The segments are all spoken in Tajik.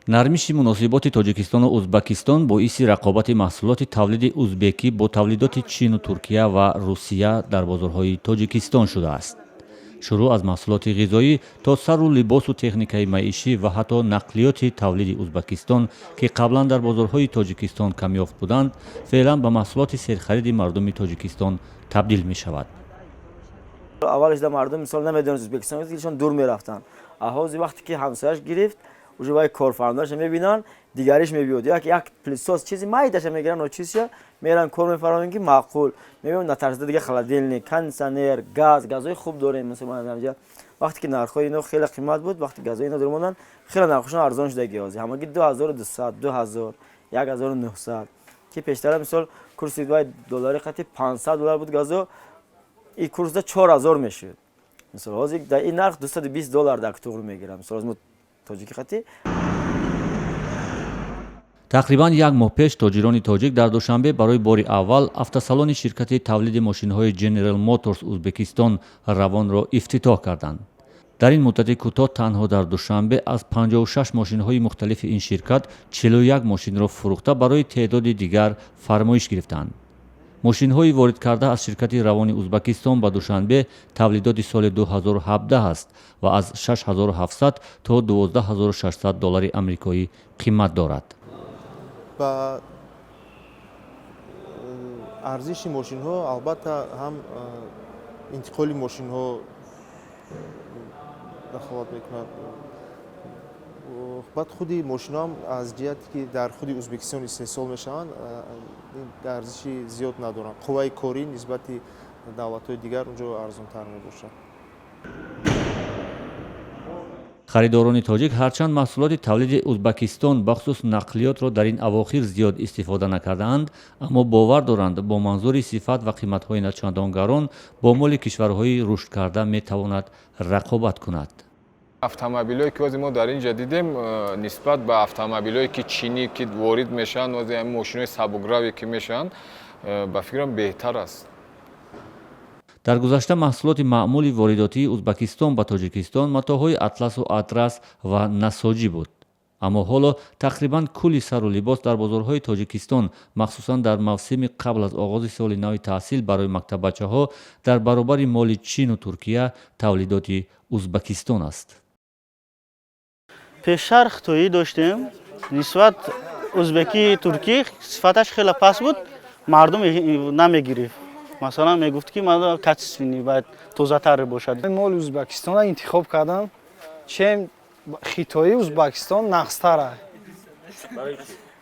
Нармиши муносиботи Тоҷикистону Узбакистон боиси рақобати маҳсулоти тавлиди узбекӣ бо тавлидоти Чину Туркия ва Русия дар бозорҳои Тоҷикистон шудааст. Шурӯъ аз маҳсулоти ғизоӣ то сару либосу техникаи маишӣ ва ҳатто нақлиёти тавлиди Узбакистон, ки қаблан дар бозорҳои Тоҷикистон камёфт буданд, феълан ба маҳсулоти серхариди мардуми Тоҷикистон табдил мешавад. Аввалаш да мардум, мисол, намедонист Ӯзбекистон, дилшон дур мерафтанд. А ҳозир, вақте ки ҳамсояш гирифт, уже вай корфармодаша мебинанд, дигариш мебиёд, як як пылесос, чизи майдаша мегиранд, ночизша меран, кор мефармоянд, ки маъқул мебиём, натарсида. Дига холодильник, кондитсионер, газ, газҳои хуб дорем. Мисол, вақте ки нархҳои ино хеле қимат буд, вақте газҳои ино даромаданд, хеле нархошон арзон шудаги. Ҳозир ҳамагӣ 2200, 2000, 1900, ки пештара, мисол, курси вай доллари қати 500 доллар буд газо, и курсда 4000 мешуд. Мисол, ҳозир дар ин нарх 220 доллар дар туғри мегирам, мисол, мо тоҷики қати. Тақрибан як моҳ пеш тоҷирони тоҷик дар Душанбе барои бори аввал автосалони ширкати тавлиди мошинҳои General Motors Узбекистон Равонро ифтитоҳ карданд. Дар ин муддати кӯтоҳ танҳо дар Душанбе аз 56 мошинҳои мухталифи ин ширкат 41 мошинро фурӯхта, барои теъдоди дигар фармоиш гирифтанд. Мошинҳои воридкарда аз ширкати Равони Узбакистон ба Душанбе тавлидоти соли 2017 аст ва аз 6700 то 12 600 доллари амрикоӣ қимат дорад. Ба арзиши мошинҳо, албатта, ҳам интиқоли мошинҳо дахолат мекунад. Баъд худи мошинҳоам, аз ҷиҳате ки дар худи Ӯзбекистон истеҳсол мешаванд, арзиши зиёд надоранд. Қувваи корӣ нисбати давлатҳои дигар унҷо арзонтар мебошад. Харидорони тоҷик ҳарчанд маҳсулоти тавлиди Узбакистон, бахусус нақлиётро, дар ин авохир зиёд истифода накардаанд, аммо бовар доранд, бо манзури сифат ва қиматҳои начандон гарон бо моли кишварҳои рушдкарда метавонад рақобат кунад. Автомобилҳое ки ҳозир мо дар ин ҷа дидем, нисбат ба автомобилҳое ки чинӣ ки ворид мешаванд, ҳозир ҳамин мошинои сабукраве ки мешаванд, ба фикрам, беҳтар аст. Дар гузашта маҳсулоти маъмули воридотии Узбакистон ба Тоҷикистон матоъҳои атласу адрас ва насоҷӣ буд, аммо ҳоло тақрибан кулли сару либос дар бозорҳои Тоҷикистон, махсусан дар мавсими қабл аз оғози соли нави таҳсил барои мактаббачаҳо, дар баробари моли Чину Туркия тавлидоти Узбакистон аст. Пештар хитоӣ доштем, нисбат узбекӣ, туркӣ сифаташ хеле паст буд, мардум намегирифт. Масалан, мегуфт, ки качественный бояд, тозатар бошад. Моли Узбекистона интихоб кардам, чем хитои. Узбекистон нағзтара,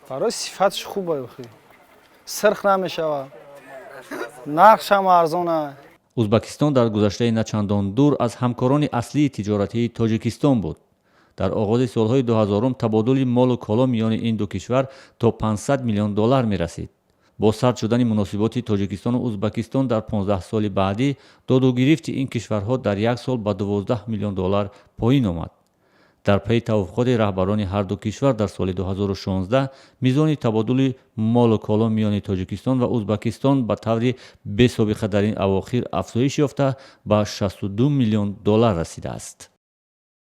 барои сифаташ хуба, сирх намешавад, нархшам арзона. Узбакистон дар гузаштаи начандон дур аз ҳамкорони аслии тиҷоратии Тоҷикистон буд. Дар оғози солҳои 2000-ум табодули молу коло миёни ин ду кишвар то 500 миллион доллар мерасид. Бо сард шудани муносиботи Тоҷикистону Узбакистон дар 15 соли баъдӣ додугирифти ин кишварҳо дар як сол ба 12 миллион доллар поин омад. Дар пайи тавофуқоти раҳбарони ҳарду кишвар дар соли 2016 мизони табодули молу коло миёни Тоҷикистон ва Узбакистон ба таври бесобиқа дар ин авохир афзоиш ёфта, ба 62 миллион доллар расидааст.